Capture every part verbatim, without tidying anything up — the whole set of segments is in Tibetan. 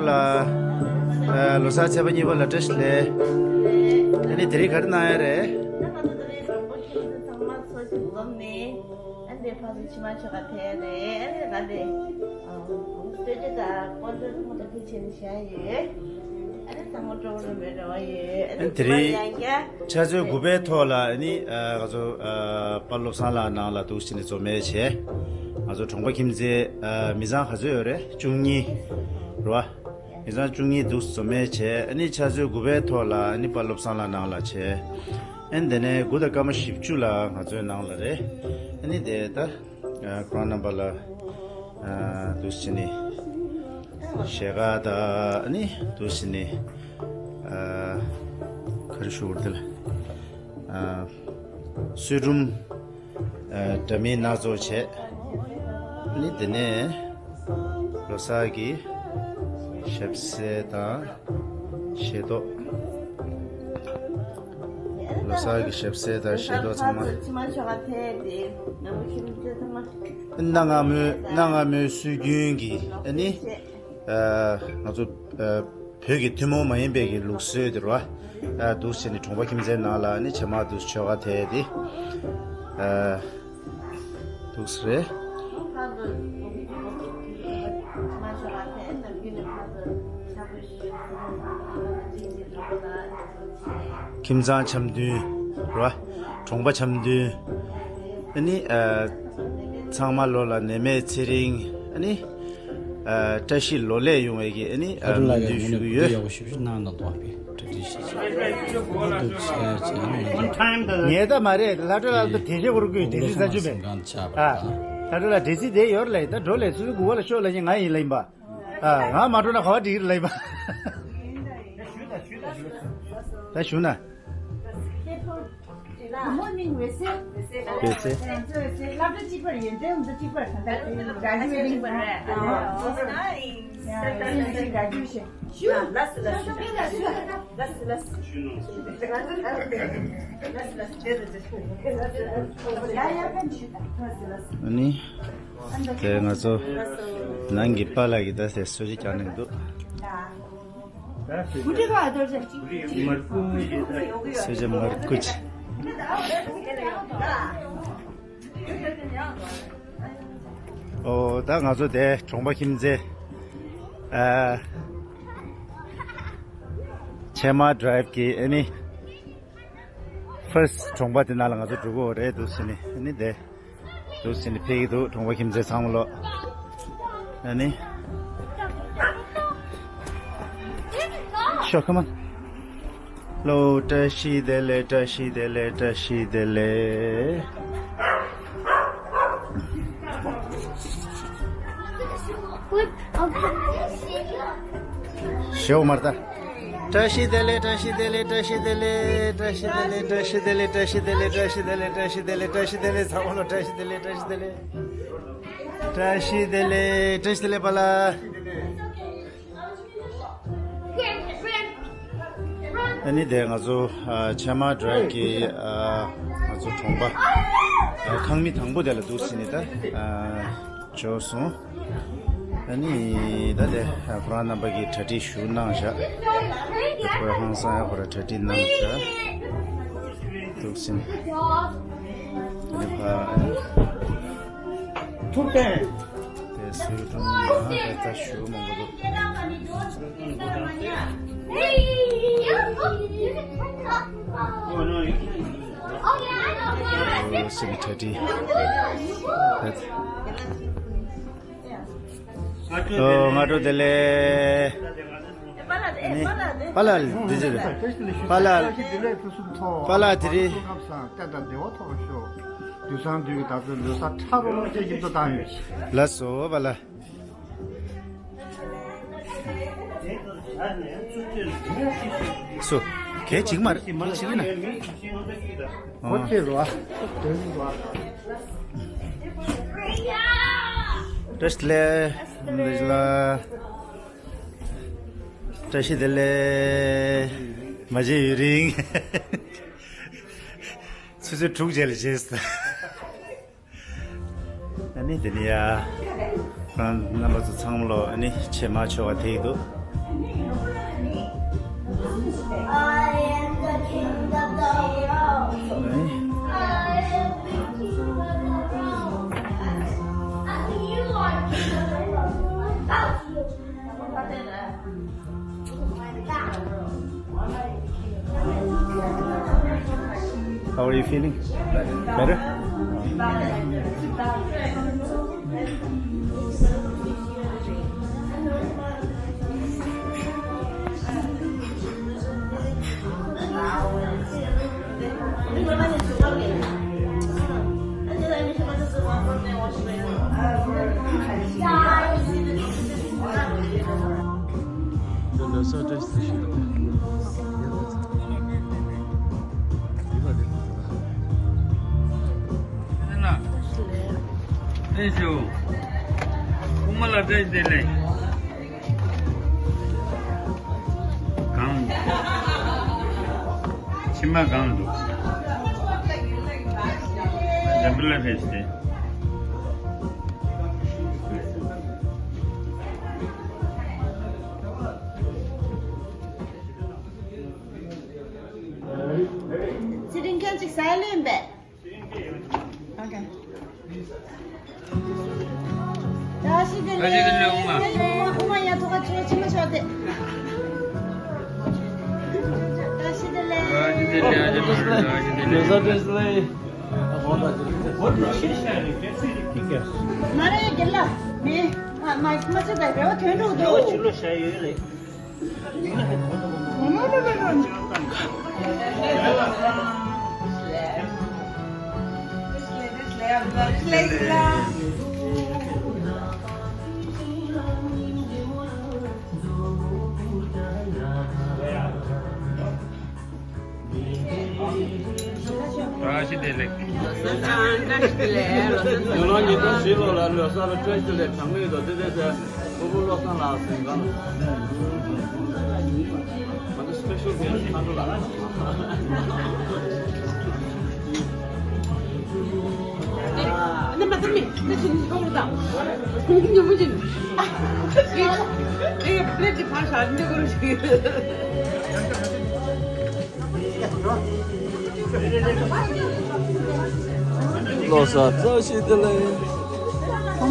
ཨ། ཨ། ལོ་གསར་ཚེས་པ་གཉིས་པ་ལ་བཀྲ་ཤིས་བདེ་ལེགས། ཨ་ནི་དེ་རིང་ག་རེ་གནང་ཡ་རེད། ཨ་འདི་ཕ་སུ་ཕྱི་མ་ཆོ་ག་ཐེ་རེད། ཨ་ནི་ང་དེ་སྟོད་ཆ་དང་ཀོན་ཏྲ་ཐུང་ཐུང་ཁྱེར་ནས་བཞག་ཡོད། ཨ་ནི་ཚང་མ་སྤྲོ་བོ་རེ་མེད་རེ་བ་ཡོད། ཨ་ནི་དེ་རིང་ཕྱི་མ་ཡང་བསྐྱར། ཆུ་ཚོད་དགུ་པའི་ཐོག་ལ་ཨ་ནི་ཨ་ང་ཚོ་ཨ་དཔལ་བློ་བཟང་ལགས་ནང་ལ་འདུག་སེ་ནས་འཛོམས་ཡས་བྱས། ང་ཚོ་གྲོང་པ་ཁྱིམ་མཚེས་ཨ་མི་ཚང་ག་ཚོད་ཡོད་རེད། བཅུ་གཉིས་རེད་བ། མི་ཚང་བཅུ་གཉིས་འདུག་སེ་འཛོམས་ཡས་བྱས། ཨ་ནི་ཆུ་ཚོད་དགུ་པའི་ཐོག་ལ་ཨ་ནི་དཔལ་བློ་བཟང་ལགས་ནང་ལ་བྱས། ཨ་ནི་དེ་ནས་དགུ་དང་སྐར་མ་བཞི་བཅུ་ལ་ང་ཚོའི་ནང་ལ་རེད། ཨ་ནི་དེ་ད་ཨ་ཁོ་རང་རྣམ་པ་ལ་ཨ་འདུག་སེ་ནས་ཞལ་ཁ་དང་ཨ་ནི་འདུག་སེ་ནས་ཨ་ག་རེ་ཞུ་དགོས་རེད། དེ་ལ་ཨ་གསོལ་སྒྲུབ་ཨ་འདྲ་མིན་སྣ་ཚོགས་བྱས། ཨ་ནི་དེ་ནས་ལོ་གསར་གྱི་ཞབས་བསིལ་དང་ཞལ་ཏོག་ལོ་གསར་གྱི་ཞབས་བསིལ་དང་ཞལ་ཏོག་ཚང་མ། ཕྱི་མ་ཆོ་ག་ཐེ་དེ་ནང་མི་ཁྱིམ་མཚེས་ཚང་མ། གནའ་སྔ་མོའི་གནའ་སྔ་མོའི་སྲོལ་རྒྱུན་གྱི་ཨ་ནི་ཨ་ང་ཚོ་ཨ་བོད་ཀྱི་ཐུན་མོང་མ་ཡིན་པའི་གི་ལུགས་སྲོལ་དེ་རེད་བ། ཨ་འདུག་སེ་ནས་གྲོང་པ་ཁྱིམ་མཚེས་ནང་ལ་ཨ་ནི་ཕྱི་མ་འདུག་ཆོ་ག་ཐེ་དེ་ཨ་འདུག་སེ་རེད། ཁྱིམ་ཚང་འཆམ་མཐུན་རེད་བ། གྲོང་པ་འཆམ་མཐུན། ཨ་ནི་ཨ་ཚང་མ་ལོ་ལ་ནད་མེད་ཚེ་རིང་། ཨ་ནི་ཨ་བཀྲ་ཤིས་ལོ་ལེགས་ཡོང་བའི་གི་ཨ་ནི་ཨ་སྨོན་འདུན་ཞུ་གི་ཡོད། ཡག་པོ་ཞིབ་ཞིབ་གནང་དང་དོགས་པའི་གྲ་སྒྲིག་ཞིག་བྱས། ངས་ད་མ་རེད། ལྷ་སྒྲོལ་ལགས་ད་དེ་བཞིན་བོར་དགོས། དེ་བཞིན་ས་ཆུ་མེད། ཨ་ལྷ་སྒྲོལ་ལགས་འདྲེ་སྲིན་དེ་ཡོད་རེད་ལ། ད་འགྲོ་ལས་སུ་སུ་དགུ་བ་ལ་ཤོག་ལ་ཉིན་ང་ཡིན་ལ་ཡིན་པ། ཨ་ང་མ་འགྲོ་ན་ག་བ་འགྲིག་གི་རེད་ལ་ཡིན་པ། ཨ་ད་ཞུ་ན། Good morning, འོད་ཟེར། འོད་ཟེར། ང་ཚོ་འོད་ཟེར་སློབ་གྲྭ་གཅིག་པར་ཡོན་ཏན་འདི་གཅིག་པར་ད་ལྟ་དེ་graduating། Nice. Yeah, graduation. ཞུ། ལགས་སོ་ལགས་སོ། ལགས་སོ་ལགས་སོ། ང་ཚོ་ལགས་སོ་ལགས་སོ། ཡ་ཡ་ཕན་ཞུ། ལགས་སོ་ལགས་སོ། ཨ་ནི། དེ་ང་ཚོ་ནང་གི་པཱ་ལགས་ཀྱིས་ད་དེ་གསོལ་ཇ་བརྒྱབ་གནང་གི་འདུག་གསོལ་ཇ་མར་ཀུ་ཅི། ཨོ་ད་ང་ཚོ་དེ་གྲོང་པ་ཁྱིམ་མཚེས་ཨ་ཆེ་མ་ཌ་རའིབ་ཀྱི་ཨ་ནི་ཕར་སི་ཊི་གྲོང་པ་དེ་ནང་ལ་ང་ཚོ་འགྲོ་གི་ཡོད་རེད། འདུག་སེ་ནི་ཨ་ནི་དེ། འདུག་སེ་ནི་ཕེབས་ཀྱི་འདུག་གྲོང་པ་ཁྱིམ་མཚེས་ཚང་མ་ལོ། ཨ་ནི། Sure, come on. ལོ། བཀྲ་ཤིས་བདེ་ལེགས། བཀྲ་ཤིས་བདེ་ལེགས། བཀྲ་ཤིས་བདེ་ལེགས། ཞོག་མར་ད། བཀྲ་ཤིས་བདེ་ལེགས། བཀྲ་ཤིས་བདེ་ལེགས། བཀྲ་ཤིས་བདེ་ལེགས། བཀྲ་ཤིས་བདེ་ལེགས། བཀྲ་ཤིས་བདེ་ལེགས། བཀྲ་ཤིས་བདེ་ལེགས། བཀྲ་ཤིས་བདེ་ལེགས། ཚང་མ་ལོ་བཀྲ་ཤིས་བདེ་ལེགས། བཀྲ་ཤིས་བདེ་ལེགས། བཀྲ་ཤིས་བདེ་ལེགས། བཀྲ་ཤིས་བདེ་ལེགས། བཀྲ་ཤིས་བདེ་ལེགས་པཱ་ལགས། ཨ་ནི་དེ་ང་ཚོ་ཨ་ཆེ་མ་ཌ་རའིབ་ཀྱི་ཨ་ང་ཚོ་གྲོང་པ་ཨ་ཁང་མིག་དང་པོ་དེ་ལ་འདུག་སེ་ནི་ད་ཨ་འབྱོར་སོང་། ཨ་ནི་ད་དེ་ཨ་ཁོ་རང་རྣམ་པ་གིས་གྲ་སྒྲིག་ཞུ་གནང་བཞག་དེ་ཁོ་རང་ཧང་སང་ཡ་ཁོ་རང་གྲ་སྒྲིག་གནང་བཞག་འདུག་སེ་ནི། ཨ་ནི་ཕ་ཨ་ནི། ཐུབ་བསྟན། དེ་སུའི་དྲུང་ནང་དེ་ལྟ་ཞུ་མང་པོ་འདུག་ཨོ་སི་ནི་ཐ་ཏི། ཨོ་སྔ་དྲོ་བདེ་ལེགས། ཨ་ནི་པཱ་ལགས་འདི་ཅི་རེད། པཱ་ལགས། པཱ་ལགས་དེ་རིང་། བསྟན་དང་བདེ་བ་ཐོབ་པར་ཤོག་དུས་སང་དུས་ཀྱི་ད་ཚོད་ལོ་གསར་ཁྲ་རོ་རོ་བཅས་ཀྱི་འཚོ་བཏང་ཡོད། ལགས་སོ་པཱ་ལགས། སོ། གལ་ཆེ་གི་མ་རེད། གལ་ཆེ་གི་ན། ཨོ། ཁོ་ཚོས་རོ། དོན་རོ། བཀྲ་ཤིས་བདེ་ལེགས། བཀྲ་ཤིས་བདེ་ལེགས། མ་བརྗེད་ཡུན་རིང་། ཆུ་ཚོད་དྲུག་རྗེས་ལ་བརྗེད་སོང་། ཨ་ནི་དེ་ནི་ཡ། རང་རྣམ་པ་ཚོ་ཚང་མ་ལོ་ཨ་ནི་ཆེ་མ་ཆོ་ག་ཐེག་འདུག I am the king of the world. I am the king of the world. And you are king of the world. How are you feeling? Better? གང་། མཆིལ་མ་གང་འདུག་འཛམ་བུ་གླིང་ཕེབས་ཏེ། ཚེ་རིང་མཁན་ཅིག་ཟ་ལེན་པས། ཨོ་ཁེ། བཀྲ་ཤིས་བདེ་ལེགས། བཀྲ་ཤིས་བདེ་ལེགས། ཨོ་མ། ཨོ་མ། ཡ། ཐོག་ཁ་ཆུ་ཆི་མ་ཆོག་སྟེ། བཀྲ་ཤིས་བདེ་ལེགས། བཀྲ་ཤིས་བདེ་ལེགས། བཀྲ་ཤིས་བདེ་ལེགས། ལོ་གསར་བཀྲ་ཤིས་བདེ་ལེགས། མ་རེད། རྒན་ལགས། མེད། མ་མ་མ་ཚད་པའི་རེ་བ་དོན་འགྲུབ་འདུག་ལོ་གཅིག་ལོ་ཤ་ཡོད་རེད། བཀྲ་ཤིས་བདེ་ལེགས། བཀྲ་ཤིས་བདེ་ལེགས། ལོ་གསར་ཉིས་སྟོང་བཞི་ལོ་ལ་ལོ་གསར་བཀྲ་ཤིས་བདེ་ལེགས། གྲངས་མེད་དུ་བདེ་བདེ་ཟེར། སྤོ་བོ་བློ་བཟང་ལགས་ཟིན་གང་། ང་ཚོ་སི་པེ་ཤལ་གེ་སི་ཊི་ཁ་འགྲོ་ལགས། ཨ་ནི་མ་ཚད་མི་ཚེ་ཆུང་ཆུང་ལ་དང་། ཉོ་མོ་ཅན། ཨེ་པླེ་ཊི་ཅིག་ཕར་བཞག་འདི་གོ་རུ་ཞིག་ལོ་གསར་བཀྲ་ཤིས་བདེ་ལེགས། ཨོ།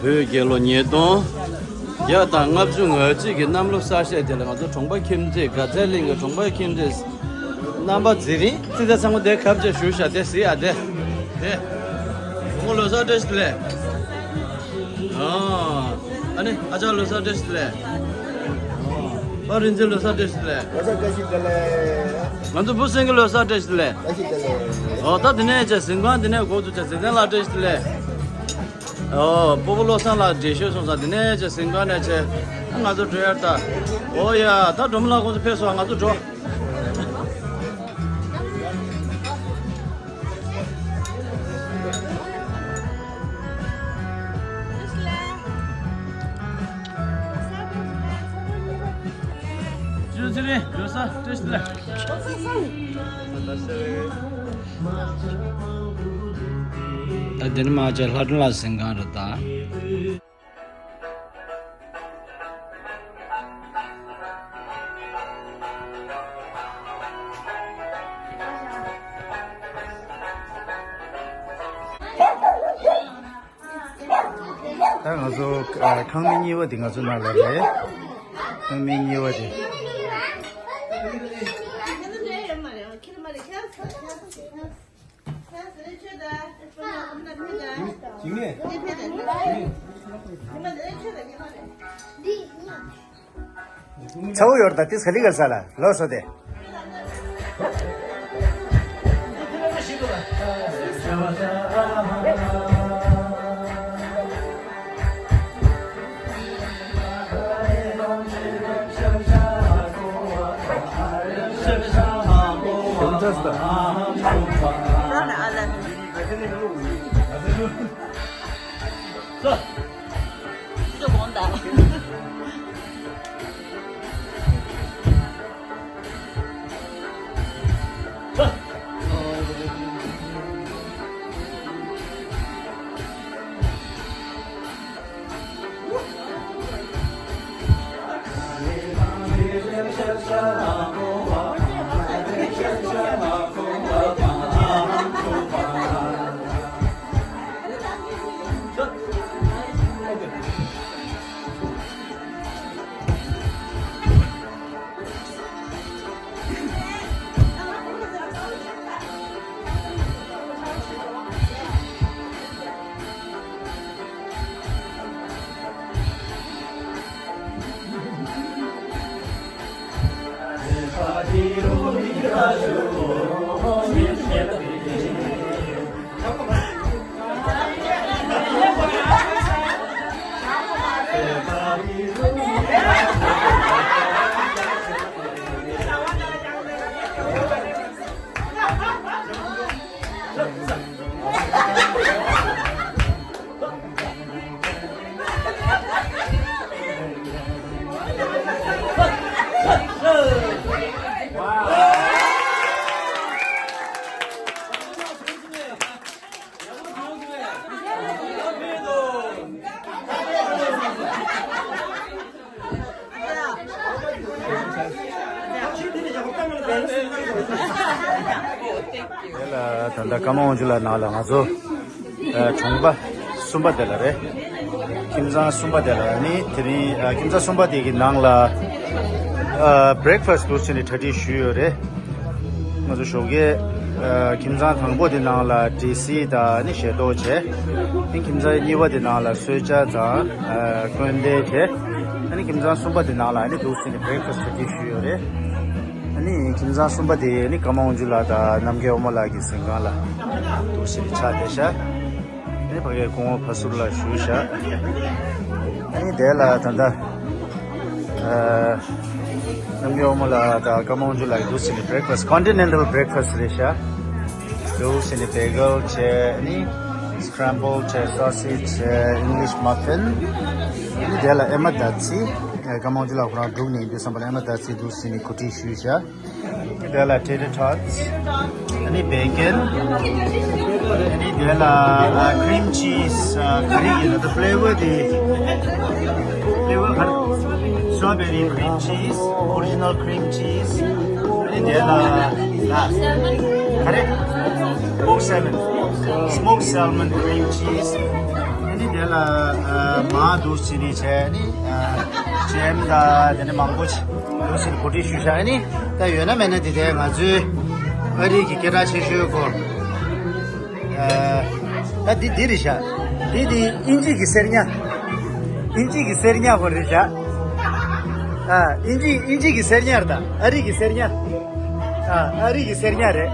བོད་རྒྱལ་ལོ་ཉིས་སྟོང་བརྒྱ་དང་ལྔ་བཅུ་ང་གཅིག་གི་གནམ་ལོ་གསར་བཞད་དེ་ལ་ང་ཚོ་གྲོང་པ་ཁྱིམ་མཚེས། དགའ་ཚལ་གླིང་གི་གྲོང་པ་ཁྱིམ་མཚེས། རྣམ་པ་ཚེ་རིང་ཙི་ཙི་ཚང་མ་དེ་ཁ་ཕྱེ་བཞུགས་ཤག་དེ་གཟིགས་ཨ། དེ་དེ་བུ་མོ་ལོ་གསར་བཀྲ་ཤིས་བདེ་ལེགས། ཨ་ནི་ཨ་ཅག་ལོ་གསར་བཀྲ་ཤིས་བདེ་ལེགས། པ་རིན་ཆེན་ལོ་གསར་བཀྲ་ཤིས་བདེ་ལེགས། ལོ་གསར་བཀྲ་ཤིས་བདེ་ལེགས། ང་ཚོ་བུ་སེང་གེ་ལོ་གསར་བཀྲ་ཤིས་བདེ་ལེགས། བཀྲ་ཤིས་བདེ་ལེགས། ཨོ། ད་དེ་ནས་ཅེ་གཟིམ་ཁང་དེ་ནས་འགོ་འཛུགས་བྱས། ཟི་ལྡན་ལགས་བཀྲ་ཤིས་བདེ་ལེགས། ཨོ། སྤོ་བོ་བློ་བཟང་ལགས་འགྲེལ་བཤད་སོང་ཙང་དེ་ནས་ཅེ་གཟིམ་ཁང་ནས་ཅེ་ང་ཚོ་འགྲོ་ཡར་ད། ཨོ་ཡ། ད་སྒྲོལ་མ་ལགས་ཁོང་ཚོ་ཕེབས་སོང་། ང་ཚོ་འགྲོ། ཅུ་ཚེ་རིང་ལོ་གསར་བཀྲ་ཤིས་བདེ་ལེགས། ད་འདི་ནི་མ་ཅེ་ལྷ་སྒྲོན་ལགས་གཟིམ་ཁང་རེད་ད། ད་ང་ཚོ་ཨ་ཁང་མིག་གཉིས་པ་དེ་ང་ཚོ་ནང་ལ་རེད། ཁང་མིག་གཉིས་པ་དེ། ཚ་བོ་ཡོར་ད་ཏིས་ཁ་ལི་ག་ས་ལ་ལོ་སོ་དེ། དེ་ལ་ད་ལྟ་ཀརྨ་དབང་ཕྱུག་ལགས་ནང་ལ་ང་ཚོ་ཨ་གྲོང་པ་གསུམ་པ་དེ་ལ་རེད། ཁྱིམ་ཚང་གསུམ་པ་དེ་ལ་ནི་དེ་རིང་ཨ་ཁྱིམ་ཚང་གསུམ་པ་དེ་གི་ནང་ལ་ཨ་བྷི་རེག་ཕ་སི་འདུག་ཟེར་ནས་གྲ་སྒྲིག་ཞུས་ཡོད་རེད། ང་ཚོ་ཞོགས་ཀས་ཨ་ཁྱིམ་ཚང་དང་པོ་དེ་ནང་ལ་འབྲས་སིལ་དང་ནི་ཞལ་ཏོག་བྱས། ཨ་ནི་ཁྱིམ་ཚང་གཉིས་པ་དེ་ནང་ལ་གསོལ་ཇ་དང་ཨ་སྐོན་ཏེ་བྱས། ཨ་ནི་ཁྱིམ་ཚང་གསུམ་པ་དེ་ནང་ལ་ཨ་ནི་འདུག་ཟེར་ནས་བྷི་རེག་ཕ་སི་གྲ་སྒྲིག་ཞུས་ཡོད་རེད། ཨ་ནི་ཁྱིམ་ཚང་གསུམ་པ་དེ་ཨ་ནི་ཀརྨ་དབང་ཕྱུག་ལགས་དང་རྣམ་རྒྱལ་དབང་མོ་ལགས་ཀྱི་གཟིམ་ཁང་ལ་འདུག་ཟེར་ནས་ཆགས་བསྡད་ཤག་ཨ་ནི་ཕ་གིའི་སྐུ་ངོ་ཕ་ཟུར་ལ་བཞུགས་ཤག་ཨ་ནི་དེ་ལ་ད་ལྟ་ཨ་རྣམ་རྒྱལ་དབང་མོ་ལགས་དང་ཀརྨ་དབང་ཕྱུག་ལགས་འདུག་ཟེར་ནས་བྷི་རེག་ཕ་སི་ཀོན་ཊི་ནེན་ཊལ་བྷི་རེག་ཕ་སི་རེད་ཤག་འདུག་ཟེར་ནས་བྷེ་གལ་བྱས། ཨ་ནི་སི་ཀེ་རམ་བལ་བྱས། སོ་སེཇ་བྱས། ཨིང་ལིཤ་མ་ཕིན། ཨ་ནི་དེ་ལ་ཨེ་མ་ད་ཚི། ཀརྨ་དབང་ཕྱུག་ལགས་ཁོ་རང་འབྲུག་ནས་ཡིན་དུས་ཙམ་པ་ལ་ཨེ་མ་ད་ཚི་འདུག་ཟེར་ནས་གོ་སྒྲིག་ཞུས་ཤག་དེ་ལ་ཊེ་ཊར་ཊོཊ། ཨ་ནི་བེ་ཀན། ཨ་ནི་དེ་ལ་ཨ་ཀི་རིམ་ཆིས། ཨ་ག་རེ་ཡིན་ན་ད་ཕི་ལེ་ཝར་དེ། ཕི་ལེ་ཝར་ག་རེ། སི་ཊོ་བེ་རི་ཀི་རིམ་ཆིས། ཨོ་རི་ཇི་ནལ་ཀི་རིམ་ཆིས། ཨ་ནི་དེ་ལ་ལ་ག་རེ། སི་མོག་སེལ་མོན། སི་མོག་སེལ་མོན་ཀི་རིམ་ཆིས། ཨ་ནི་དེ་ལ་ཨ་མར་འདུག་ཟེར་ནས་བྱས། ཨ་ནི་ཨ་ཇེམ་དང་དེ་ནས་མང་པོ་ཞིག་འདུག་ཟེར་གོ་སྒྲིག་ཞུས་ཤག་ཨ་ནི་ད་ཡོད་ན་མེད་ན་དེ་དེ་ང་ཚོའི་ཨ་རི་གི་སྐད་གྲགས་ཆེ་ཤོས་སྐོར། ཨ་ད་འདི་འདི་རེད་ཤག་འདི་འདི་དབྱིན་ཇི་གི་གསེར་ཉ། དབྱིན་ཇི་གི་གསེར་ཉ་ཁོ་རེད་ཤག་ཨ་དབྱིན་ཇི་དབྱིན་ཇི་གི་གསེར་ཉ་རེད། ད་ཨ་རི་གི་གསེར་ཉ། ཨ་ཨ་རི་གི་གསེར་ཉ་རེད།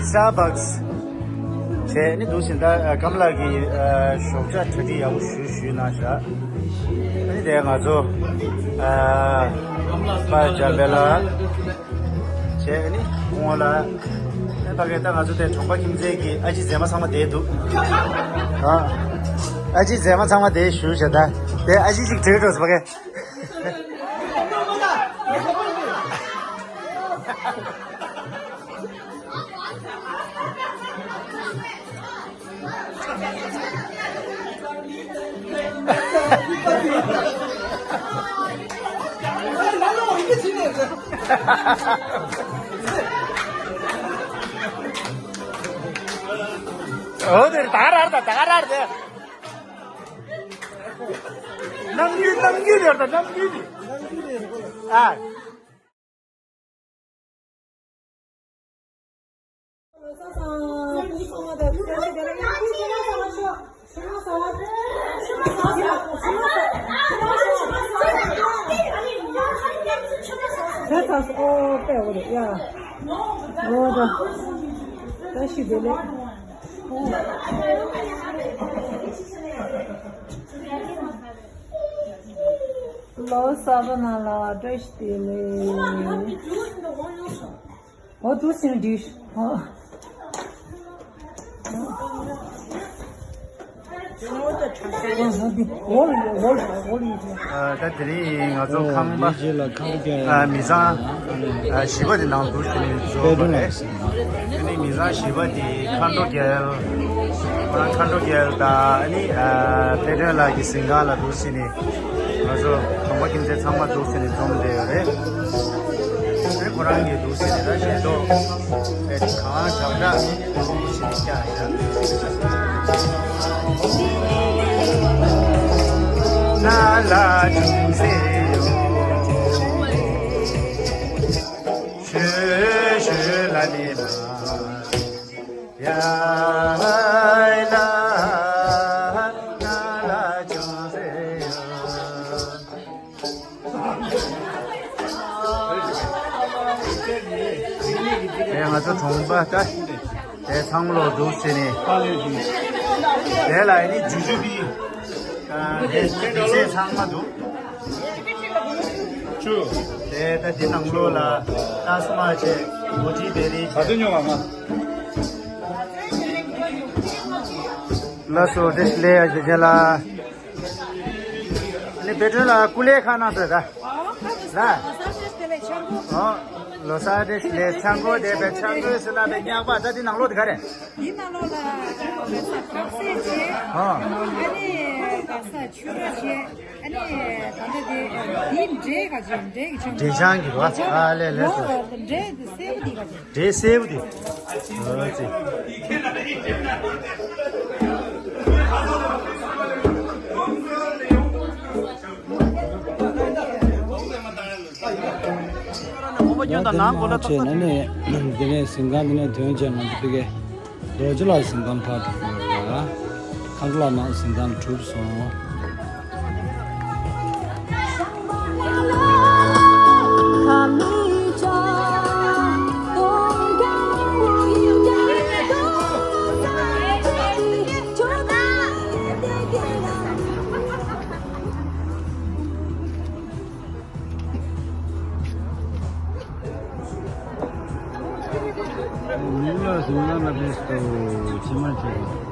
སི་ཊར་བྷག་སི་བྱས་ནི་འདུག་ཟེར། ད་ཀརྨ་ལགས་ཀྱིས་ཨ་ཞོགས་ཇ་གྲ་སྒྲིག་ཡག་པོ་ཞུ་ཞུས་གནང་ཤག་ཨ་ནི་དེ་ང་ཚོ་ཨ་པ་འཇམ་དཔལ་ལགས་བྱས་ནི་སྐུ་ངོ་ལགས། ཨ་ཕ་གི་ད་ང་ཚོ་དེ་གྲོང་པ་ཁྱིམ་མཚེས་ཀྱི་ཨ་ཅེ་མཛེས་མ་ཚང་མ་བསྡད་འདུག་ཨ་ཨ་ཅེ་མཛེས་མ་ཚང་མ་བསྡད་ཞུ་བྱས། ད་དེ་ཨ་ཅེ་ཅིག་བྲོས་འགྲོ་སོང་ཕ་གི། འོ་དེ་ད་ག་ར་ད་ད་ག་ར་དེ། ནམ་རྒྱུན་ནམ་རྒྱུན་དེ་ད་ནམ་རྒྱུན་དེ། ཨ། ལོ་གསར་པ་ནང་ལ་བཀྲ་ཤིས་བདེ་ལེགས། འོ་འདུག་སེ་འགྲིག་ཨ། ད་དེ་རིང་ང་ཚོ་ཁང་པ་མི་ཚང་བཞི་པ་དེ་ནང་འདུག་སེ་བཟོས་པ་རེད། དེ་ནི་མི་ཚང་བཞི་པ་དེ་མཁའ་འགྲོ་རྒྱལ། མཁའ་འགྲོ་རྒྱལ་དང་ཨ་ནི་དཔལ་སྒྲོན་ལགས་ཀྱི་གཟིམ་ཁང་ལ་འདུག་སེ་ནས་ང་ཚོ་གྲོང་པ་ཁྱིམ་མཚེས་ཚང་མ་འདུག་སེ་ནས་འཛོམས་བསྡད་ཡོད་རེད། ཨ་ནི་ཁོ་རང་གིས་འདུག་སེ་ནས་ད་ཞལ་ཏོག་ཨེ་གང་ཞབས་བྲག་འདུག་སེ་ནས་བཀྱག་ཡོད། ན་ལ་ཅུང་ཟད་ཡོད། ཞུ་ཞུ་ལ་ནི་མ། ཡ་ལ་ན་ལ་ཅུང་ཟད་ཡོད། དེ་ང་ཚོ་གྲོང་པ་ད་དེ་ཚང་མ་ལོག་འདུག་ཟེར་ནས། དེ་ལ་ནི་ཇུ་ཇུ་བི་དེ་དེ་ཚེ་ཚང་མ་འདུག་དེ་ད་དེ་ནང་ལོགས་ལ་ཏཱཇ་མ་ཧལ་བྱས། མོ་ཇི་བེ་རི་བྱས། ལགས་སོ། བཀྲ་ཤིས་བདེ་ལེགས་ཡ། ཇེ་ཇེ་ལ། ཨ་ནི་བེ་ཏྲོན་ལ་སྐུ་ལས་ཁག་གནང་ཟེར་ད། ལ། ལོ་གསར་བདེ་ལེགས་འཆང་གོ། ཨོ། ལོ་གསར་བདེ་ལེགས་འཆང་གོ། དེ་བས་འཆང་གོ་ཟེར་ན་བས་ཉག་པ་ད་འདི་ནང་ལོགས་དེ་ག་རེད། འདི་ནང་ལོགས་ལ་ག་ས་དཀར་ཟས་བྱས། ཨོ། ཨ་ནི་ག་ས་ཕྱུ་ར་བྱས། ཨ་ནི་ད་ལྟ་དེ་འདི་འབྲས་ག་ཅིག་འབྲས་ཀྱི་འཆང་གོ། འབྲས་འཆང་གི་རེད་པ། ཨ་ལས་ལས་སོ། འབྲས་དེ་སེར་པོ་འདི་ག་ཅིག་འབྲས་སེར་པོ་དེ། ཨོ་ཙི། ཡང་དེ་ནས་བྱས་ན་ནི་འདི་ནས་གཟིམ་ཁང་འདི་ནས་ཐོན་བྱས་ང་ཚོ་ཕ་གི་རྡོ་རྗེ་ལ་གཟིམ་ཁང་ཕར་འགྲོ་གི་ཡོད་ལ། ཁ་ཁ་ལ་ནང་གཟིམ་ཁང་གྲུབ་སོང་། མིག་ལ་གཟིམ་ཁང་ལ་ཕེབས་སོ། ཕྱི་མ་བྱས།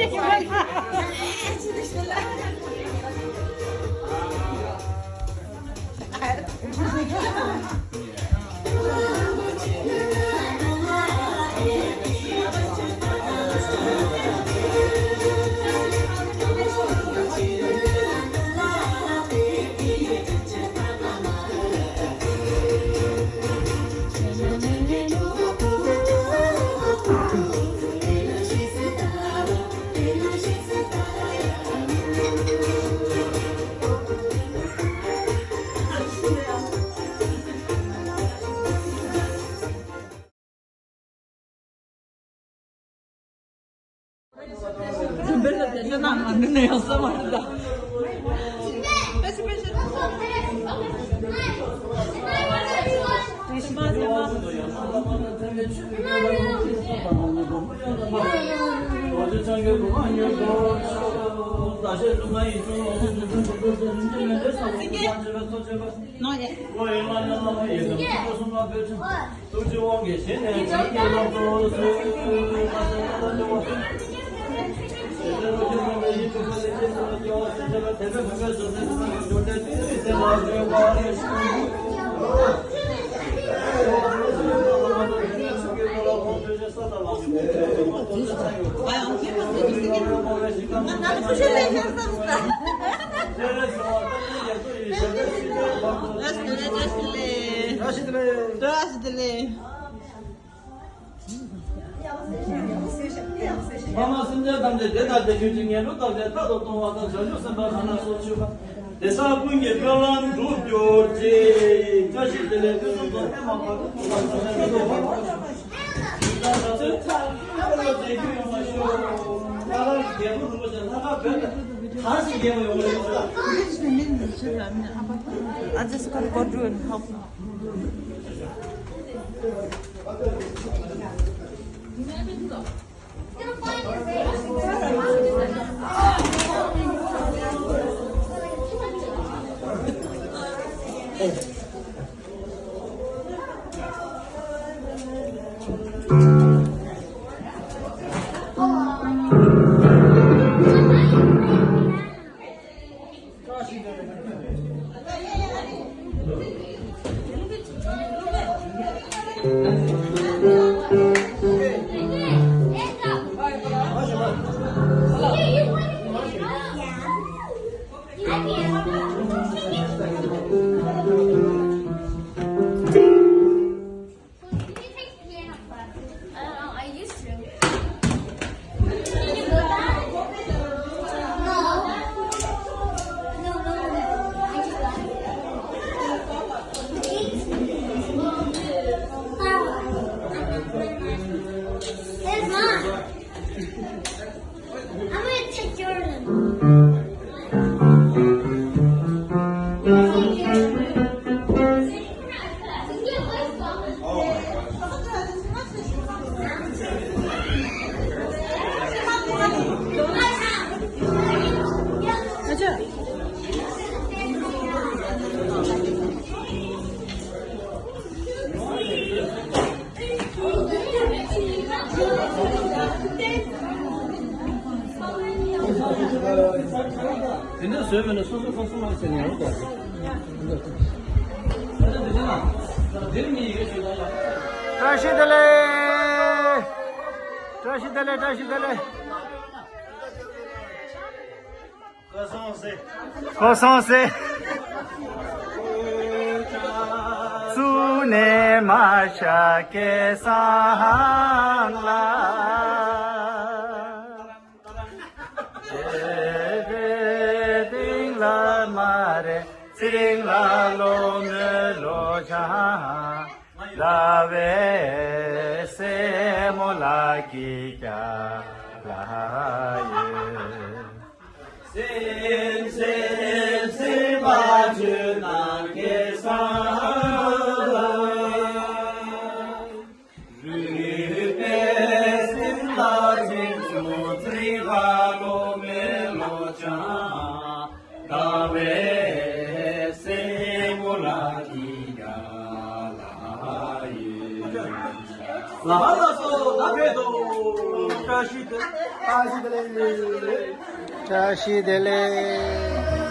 བཀྲ་ཤིས་བདེ་ལེགས། བཀྲ་ཤིས་བདེ་ལེགས། བཀྲ་ཤིས་བདེ་ལེགས། ཕ་མ་སེམས་ཅན་ཐམས་ཅད་བདེ་དང་བདེ་འབྱུང་ཅན་ངན་འགྲོ་དག་ཅན་རྟག་ཏུ་གཏོང་བ་དང་། བྱང་ཆུབ་སེམས་དཔའ་གང་ལ་སོགས་སྤྱོད་པ། དེ་དག་ཀུན་གྱི་དཔལ་ལ་འགྲུབ་གྱུར་ཅིག། བཀྲ་ཤིས་བདེ་ལེགས། ཕུན་སུམ་ཚོགས། ཨེ་མ་བར་དུ་ཕུན་སུམ་ཚོགས་པ། I just gotta go through and help. I'm gonna take your དེ་འདྲ་བཟོས་མེད་ན་སོ་སོ་སོ་སོ་མ་ཟེར་ནས་ཡང་དགོས། བཀྲ་ཤིས་བདེ་ལེགས། བཀྲ་ཤིས་བདེ་ལེགས། བཀྲ་ཤིས་བདེ་ལེགས། ཁོ་སོང་ཟེར། ཁོ་སོང་ཟེར། བཙུགས་ནས་མ་ཤ་སྐལ་བཟང་ལ། དེ་རེ་དིང་ལ་མ་རེ་ཚེ་རིང་ལ་ལོ་མོའི་ལོ་ཆང་། ཟླ་བའི་སྲས་མོ་ལ་སྐྱིད་རྒྱག་ལ་ཡོད། སེམས་སེམས་སེམས་པ་ཆུ་ནང་གི་ས་ལ། རུས་པའི་སེམས་ལ་ཆེན་ཆུང་ཚེ་རིང་བ་ལོ་མེ་ལོ་ཆང་། ཟླ་བའི་སྲས་མོ་ལ་སྐྱིད་རྒྱག་ལ་ཡོད། ལ་ལ་སོ་ད་ཕེབས་དོ། བཀྲ་ཤིས་བདེ་ལེགས། བཀྲ་ཤིས་བདེ་ལེགས།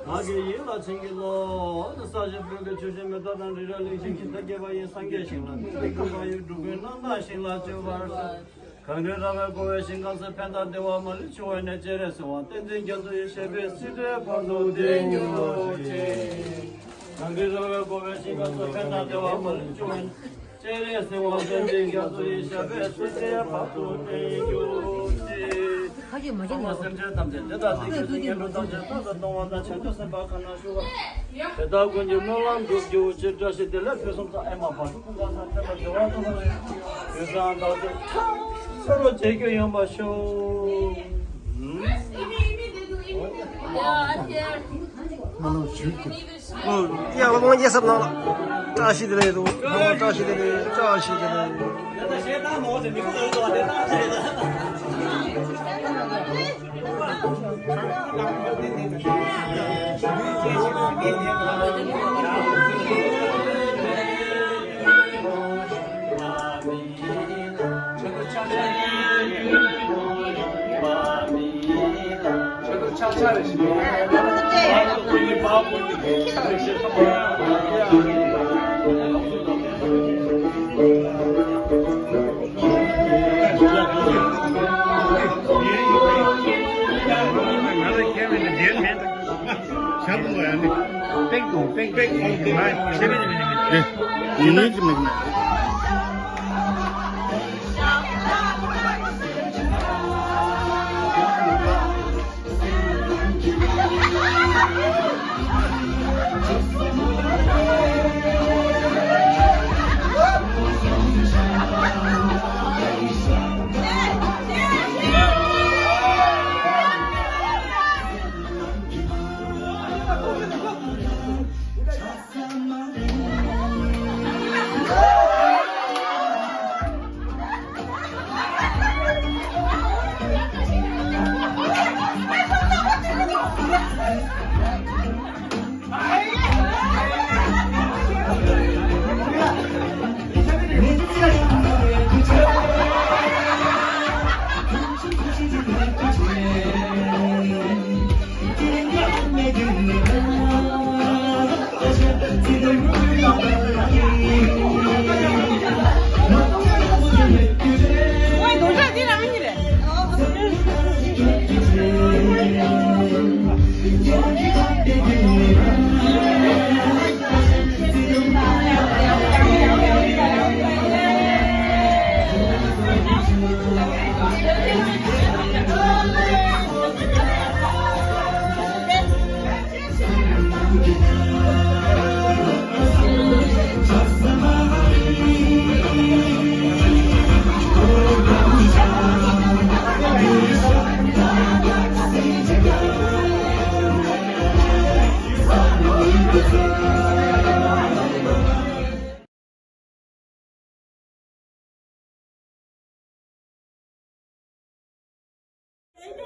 བདག་གི་ཡིད་ལ་བྱིན་གྱིས་རློབས། ས་གཞི་སྤོས་ཀྱི་ཆུ་བཞིན་མེ་ཏོག་དང་རི་རབ་གླིང་བཞིན་གྱི་མཐའ་རྒྱས་པ་ཡི་སངས་རྒྱས་ཞིང་ལ། ཀུན་ཏུ་བཟང་པོ་ཡི་འགྲོ་ཀུན་རྣམ་དག་ཞིང་ལ་སྤྱོད་པར་ཤོག་གངས་རི་ར་བས་བསྐོར་བའི་ཞིང་ཁམས་སུ། ཕན་དང་བདེ་བ་མ་ལུས་འབྱུང་བའི་གནས། སྤྱན་རས་གཟིགས་དབང་བསྟན་འཛིན་རྒྱ་མཚོ་ཡི། ཞབས་པད་སྲིད་མཐའི་བར་དུ་བརྟན་གྱུར་ཅིག་གངས་རི་ར་བས་བསྐོར་བའི་ཞིང་ཁམས་སུ། ཕན་དང་བདེ་བ་མ་ལུས་འབྱུང་བའི་གནས། སྤྱན་རས་གཟིགས་དབང་བསྟན་འཛིན་རྒྱ་མཚོ་ཡི། ཞབས་པད་སྲིད་མཐའི་བར་དུ་བརྟན་གྱུར་ཅིག་ཁ་ཅིག་མ་བྱེད་ནས་སེམས་ཅན་ཐམས་ཅད་བདེ་དང་ལྡན་གྱུར་ཅིག་ངན་ལུས་ཐམས་ཅད་རྟག་ཏུ་སྟོང་བ་དང་། བྱང་ཆུབ་སེམས་དཔའ་གང་ན་བཞུགས་པ། དེ་དག་ཀུན་གྱི་སྨོན་ལམ་འགྲུབ་གྱུར་ཅིག་བཀྲ་ཤིས་བདེ་ལེགས་ཕུན་སུམ་ཚོགས། ཨེ་མ་བར་དུ་ཀུན་དགའ་བཟང་། ཕན་པ་བདེ་བ་ཐོབ་པའི་དུས་བཟང་དག་ཏུ་ཚེ་རབས་མཇལ་རྒྱུ་ཡོང་བར་ཤོག་ཨོ། ཡ་ལ་མོ་རྒྱལ་ཚབ་ནང་ལ། བཀྲ་ཤིས་བདེ་ལེགས་འདུག་བཀྲ་ཤིས་བདེ་ལེགས། བཀྲ་ཤིས་བདེ་ལེགས། ཡིན་གཅིག་མིན་གཅིག་མེད།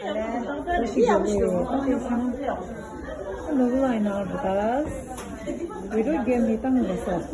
Hello, I know the class. We don't give me tongue the sauce.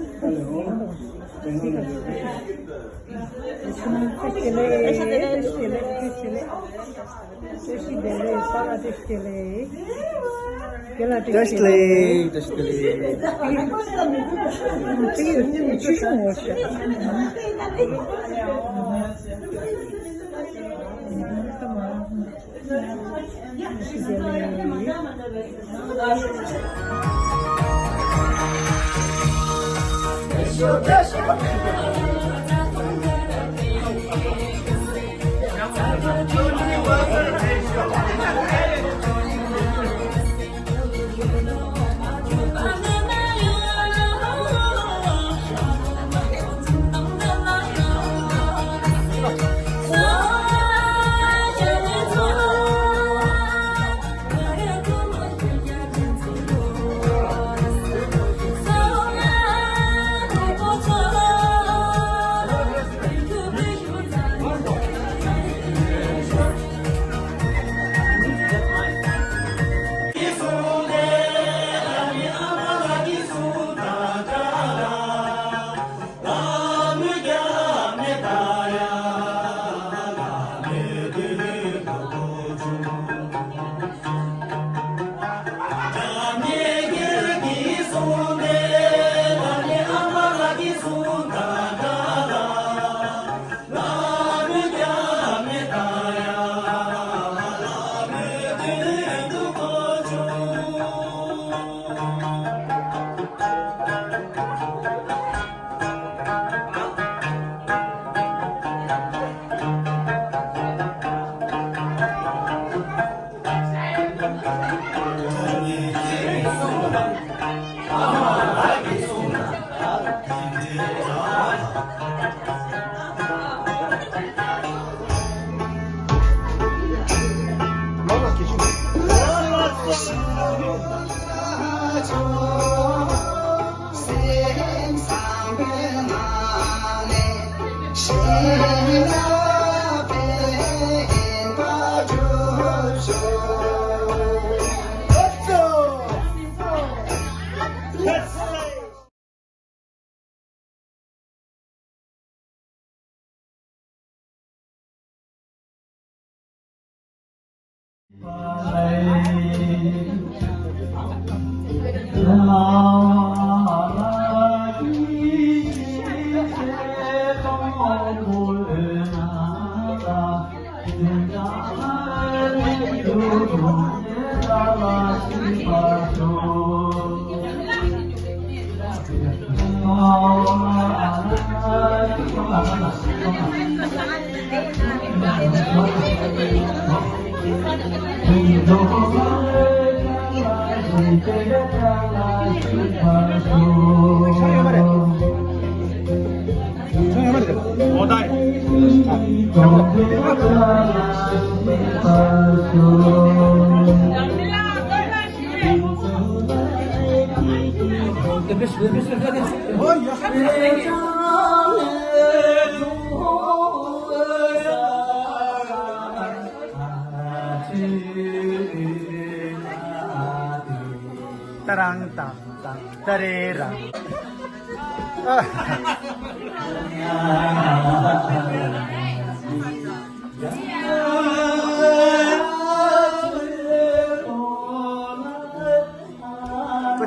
ཏ་རང་ཏང་ཏང་ཏ་རེ་རང་།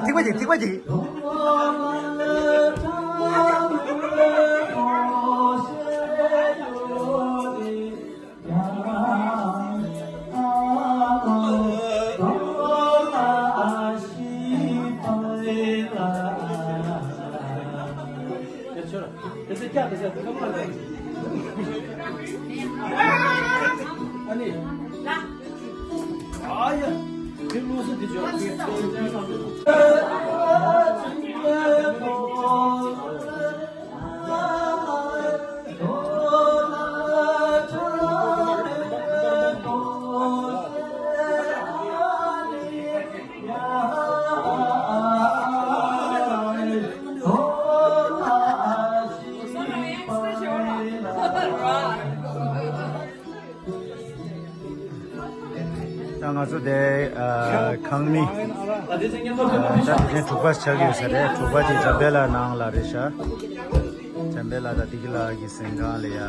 ཐིགས་པ་གཅིག་ཐིགས་པ་གཅིག་ང་ཚོ་དེ་ཨ་ཁང་མིག་ཨ་ད་དེ་ཐེངས་དྲུག་པ་ཆགས་ཀྱི་ཡོད་ས་རེད། དྲུག་པ་དེ་འཇམ་དཔལ་ལགས་ནང་ལ་རེད་ཤག་འཇམ་དཔལ་ལགས་དང་བདེ་སྐྱིད་ལགས་ཀྱི་གཟིམ་ཁང་ལ་ཡ།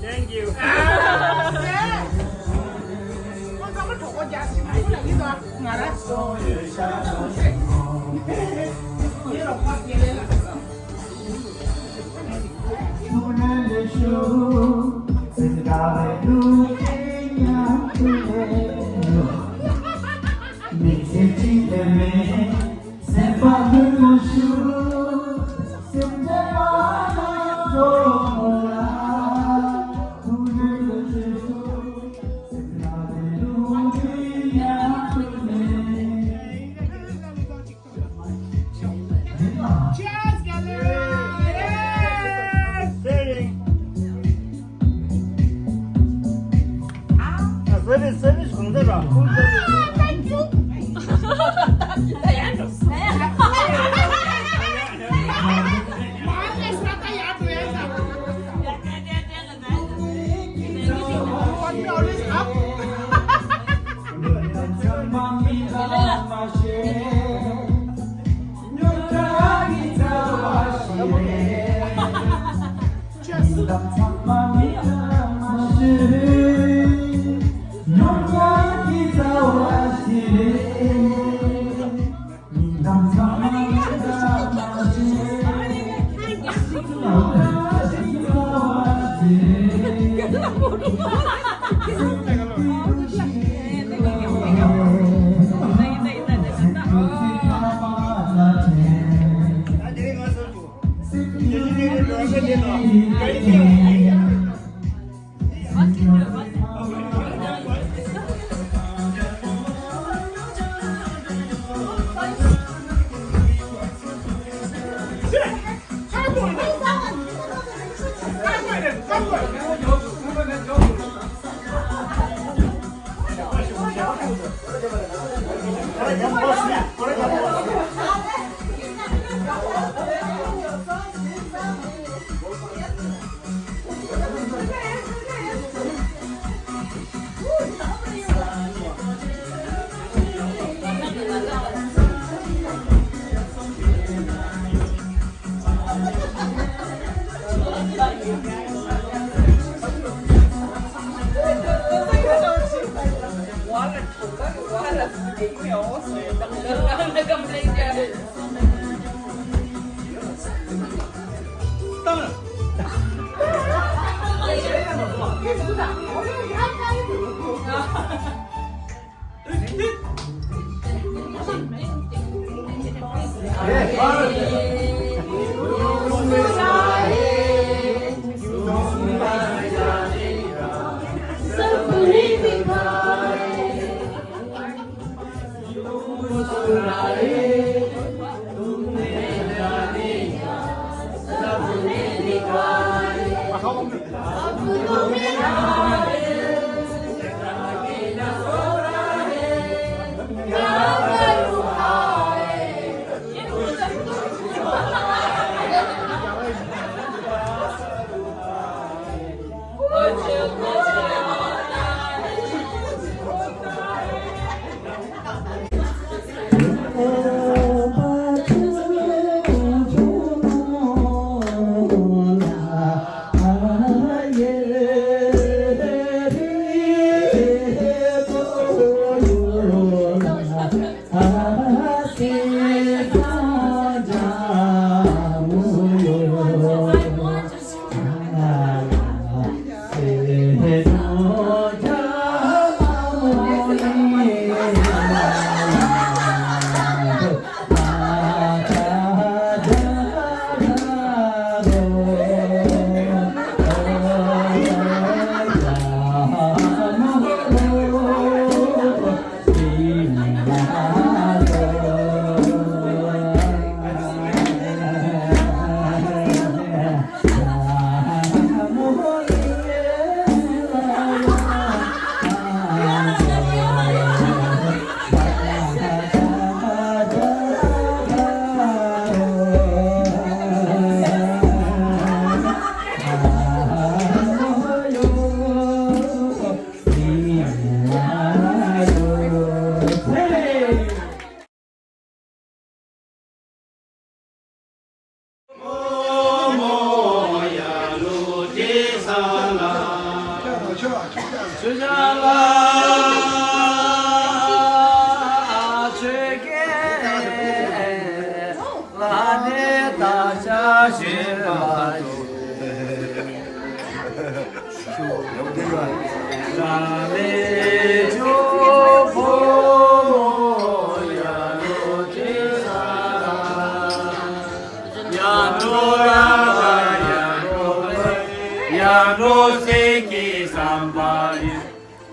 Thank you. Cheers, galera! Yes! Service, service,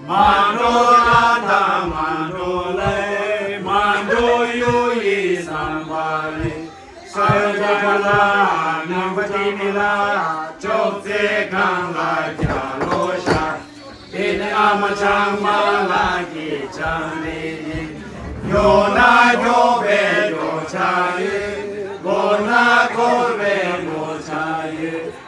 མ་འགྲོ་ལ་དང་མ་འགྲོ་ལ། མ་འགྲོ་ཡུལ་ཡི་བསམ་པ་ལས། ས་ཡ་ཇ་ག་ལ་ནང་པ་ཏི་མི་ལ། ཅོག་ཙེ་གང་ལ་རྒྱ་ལོ་ཤ། དེ་ནི་ཨ་མ་ཆང་མ་ལ་གི་ཆང་ནི་ཡིན། ཡོད་ན་མགྱོགས་པའི་མགྱོགས་ཆ་ཡོད། འགོར་ན་འགོར་བའི་འགོར་ཆ་ཡོད།